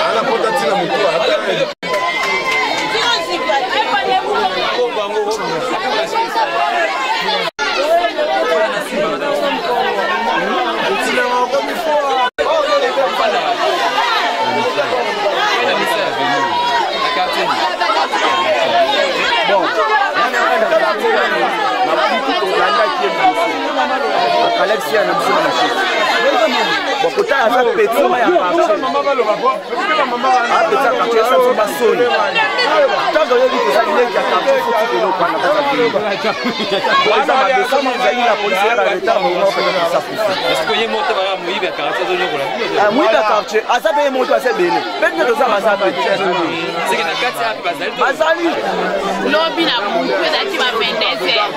Anapota ntina motu. Akalakisi ya na biso na machete. Bokota aza petit ya quartier, apeti ya quartier, esa biso basoni. Ntango oyebi kozali leki ya quartier, fo tika eloko wana kaka. Eza mabe. Soki ezali na polisi ya retard, moyibi ya quartier aza mpe ye moto, aza ebele mpe nde toza, baza mpe bazali. Lobi na butu ezalaki ba 22 heures,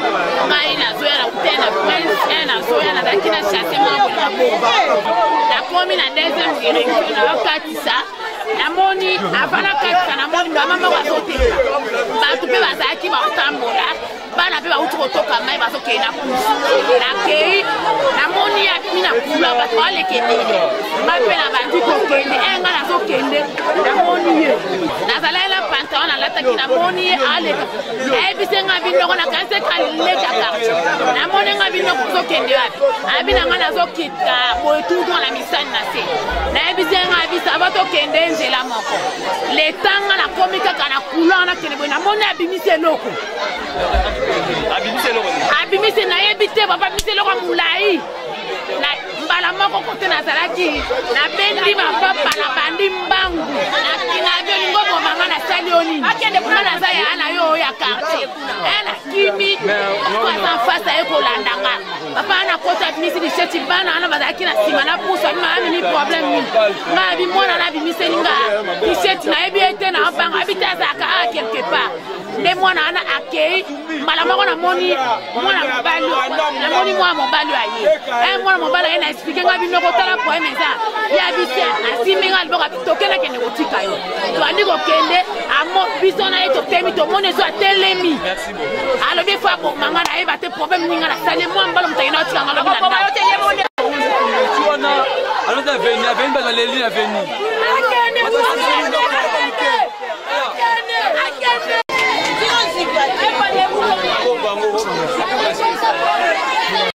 ngai nazoya na kutani na Prince e, nazoya, nazalaki na chasse moko na bongo. Nakomi na deuxième direction, naokatisa, namoni avant nakatisa, namoni mama moko azoteka, bato mpe bazalaki bakotambola, bana mpe bauti kotoka mai, bazokende na kusu. Nakei, namoni abimi na couloir, bato baleka ebele, nga mpe na bandi kokende. E, nga nazokende, namoni ye, nazalaki na pantalon nalataki, namoni ye aleka, nayebisi nga binoko, nakanisi kaleka quartier. Namoni nga binoko, ozokende wapi? Abi na nga nazokita boye tutu na misani na se. Nayebisi nga bisa ava tokende nzela moko. Letanga nakomi kaka na couloir, nakende boye, namoni abimisi eloko. Abimisi, nayebi te papa, abimisi eloko ya molai mbala moko. Kote nazalaki, nabendi mapapa, nabandi mbangu, nabi olingo bomanga, nasali yo nini? Nga naza ya na yo ya quartier. E, nakimi, aza face aye kolanda nga. Papa wana kota, abimisi lisheti, bana wana bazalaki na nsima na pusu, abima, amemi problème nini? Nga abi mwana na abimiseli nga lisheti, nayebi ye te, na banga abi te, azalaka a quelque part. Nde mwana wana akei mbala moko, namoni mwana mobali, namoni mwana mobali oyo aye. E, mwana mobali aye na expliquer nga bino kotala problème eza ya bise. Asimbi nga liboko, tokende, akende kotika yo. Toandi kokende amo biso na ye, totemi, tomoni ezo atelemi, alobi fo aboma nga, nayeba te problème nini nga nasali. Mwa mbala moto akende otika nga lobi na ndako. Wana aloti aveni, aveni, bato baleli aveni.